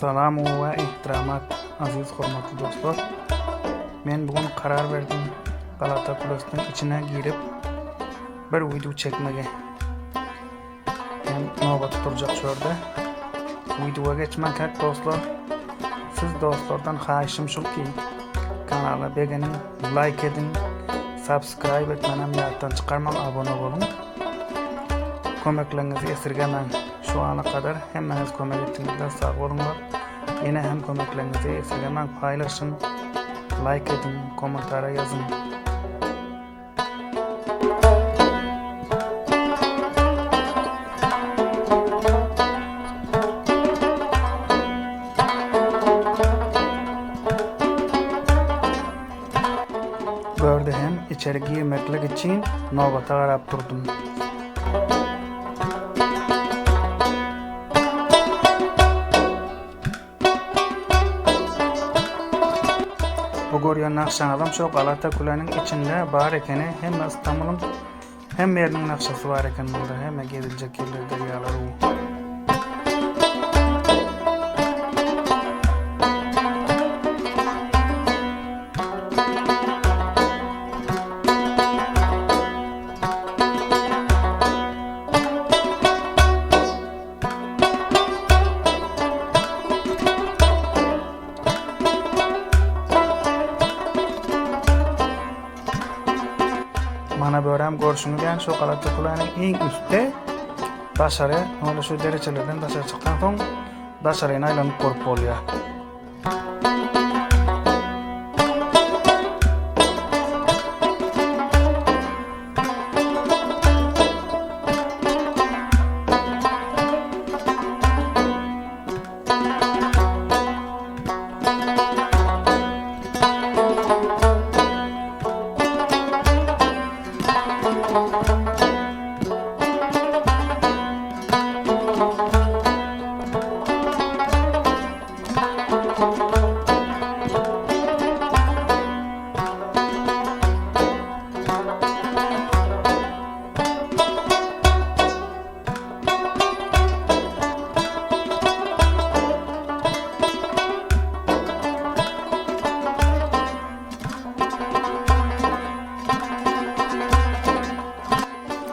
Salam we ihtiramat aziz hormatly dostlar. Men bu gün karar berdim Galata Kulesiniň içine girip bir video çekmegi. Hem nobat durjak şurada. Videoya geçmänkäk dostlar, siz dostlardan haýyşym şul ki kanala begeniň, like ediň, subscribe etmenem ýatdan çykarmaň, abone boluň. Kömekleriňizi esirgemäň. Şu ana kadar hemmäňiz kömek etdiňizler, sag boluňlar. Ýene hem kömekleriňizi esirgemäň, paýlaşyň, like ediň, kommentariýa ýazyň. Görde hem içeri girmeklik üçin nobata garap durdum. Bu görýän nagşaňyzam şo Galata Kuläniň içinde bar ekeni hemme Istanbulyň hemme ýeriniň nagşasy bar eken munda hemme geziljek ýerler derýalar u. Mana börem görşüňiz ýaly şu Galata Kulanyň iň üstde daşary, ony şu derejelerden daşary çykdan soň daşaryny aýlanyp görüp bolýar.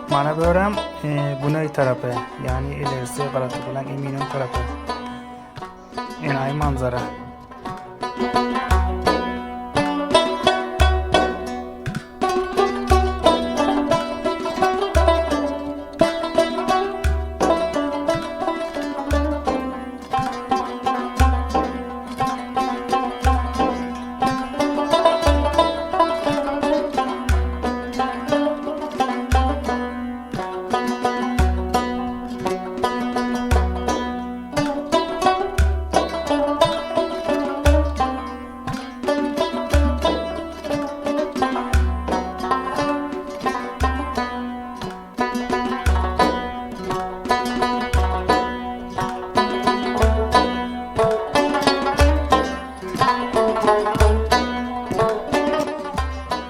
Mana börem e, güney tarapy, yani ilerisi Galata bilen Eminönü tarapy. Enaýy manzara.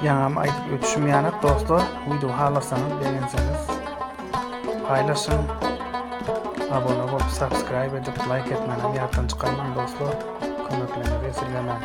Ýaňam aýdyp ötüşim ýanak dostlar, wideo halasaňyz, begenseňiz paýlaşyň, abone bolup, subscribe edip, like etmänem ýatdan çykarmaň dostlar, kömekleriňizi esirgemäň.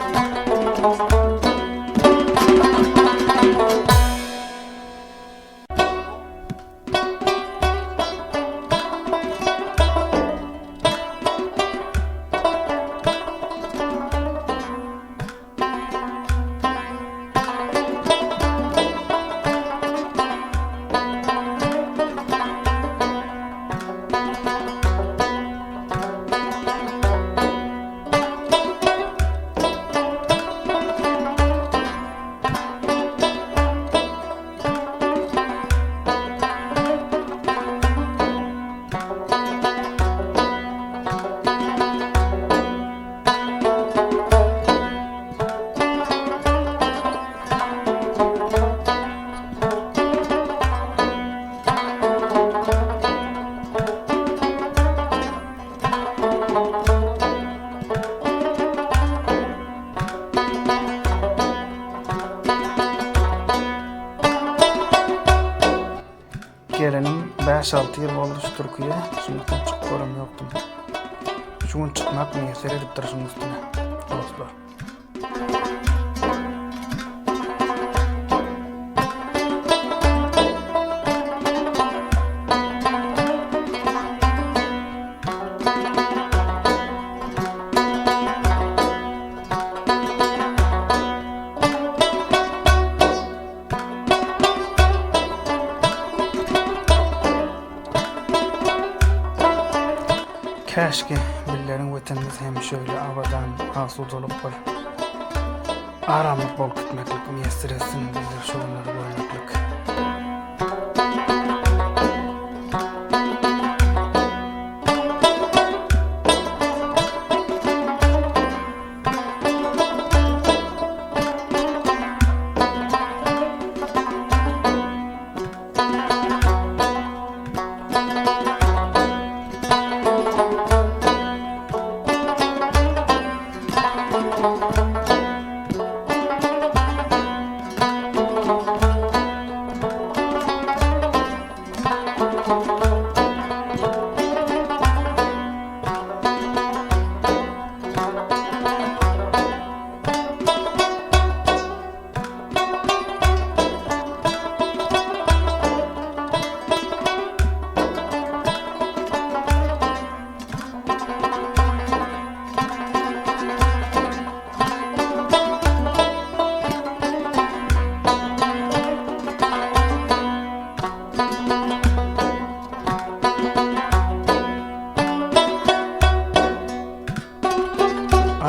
Gelenim 5-6 ýyl boldy şu Türkiýe. Şundan çykyp görem ýokdum. Şu gün çykmak miýesser edipdir şuň üstüne, dostlar. Käşki billeriň wetenimiz hem şöyle abadan, asudalyk bir aramlyk bolup gitmeklik miýesser etsin bizler şu günleri görmeklik.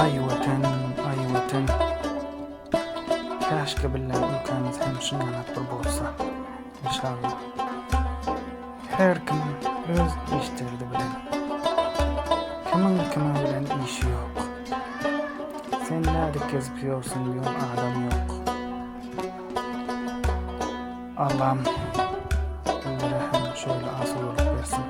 Aý Watan, aý Watan. Käşgä bilýän ülkämiz hem şuňalak bir bolsa. Inşallah. Her kim öz iş derdi bilen. Kimiň kimiň bilen işi ýok. Sen nädip gezip ýörsüň diýen adam ýok. Allam bizlere hem şöyle asudalyk bersin.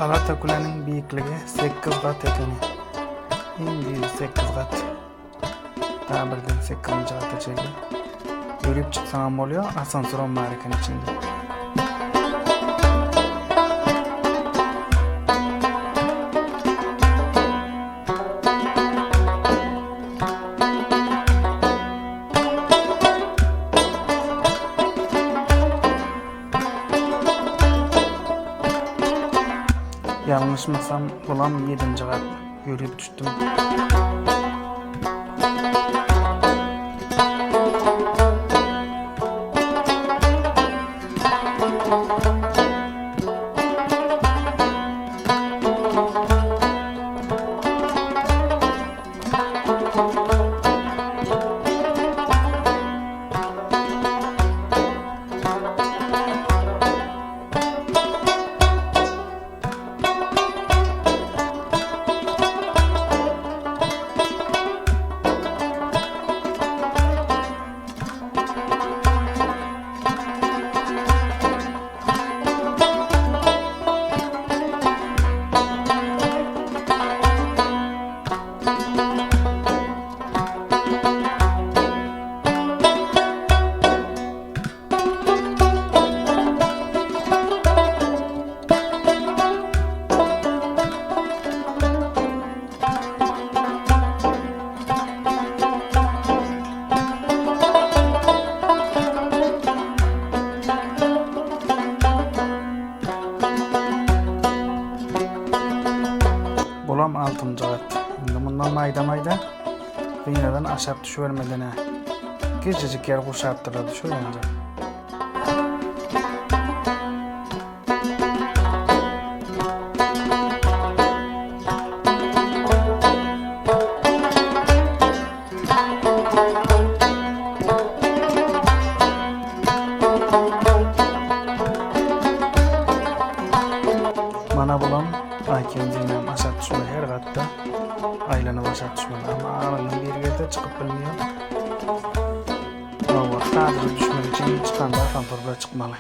Galata Kuläniň beýikligi 8 gat ekeni. Iň beýigi 8 gat. Daha birden 8-nji gata çenli. Ýörüp çyksaňam bolýar, asansöram bar eken içinde. Ýalňyşmasam bulam ýedinji gat ýörüp düşdüm. Bulam altynjy gat. Indi mundan maýda-maýda gynadan aşak düşübermeden-ä. Kiçijik ýer gurşapdyrlar düşüberende. Mana bulam Aýken diýmem aşak düşmeli her gatda aýlanyp aşak düşmeli amma aralygyn biri gelse çykyp bilmeýär. Hawa sadece düşmek üçin çykanda asansör bilen çykmaly.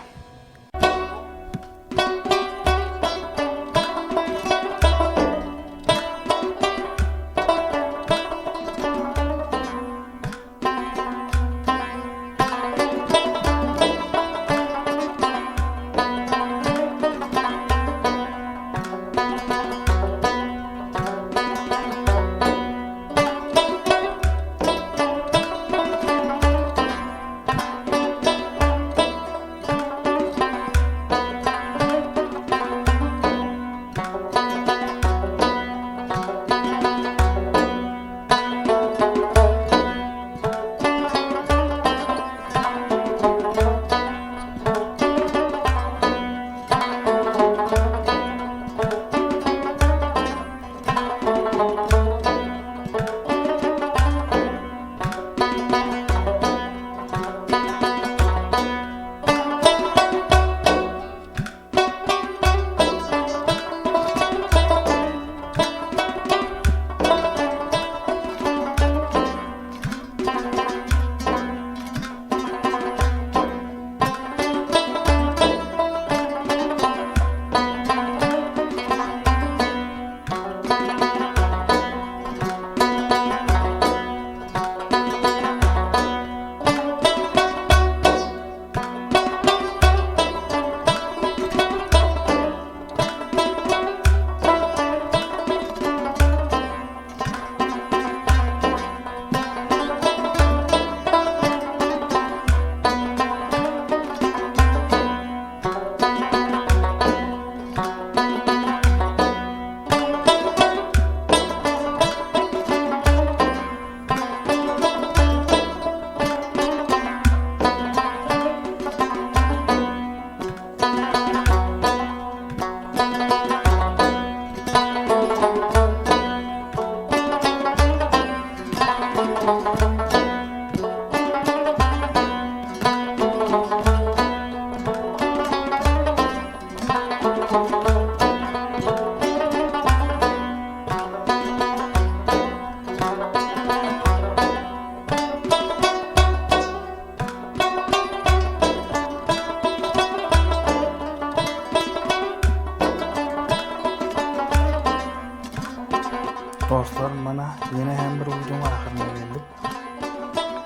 Dostlar mana ýene hem bir wideoň ahyryna geldik.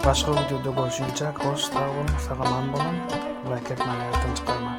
Başga wideoda görüşinçäk hoş sag boluň, sag aman boluň, laýk etmäni ýatdan çykarmaň.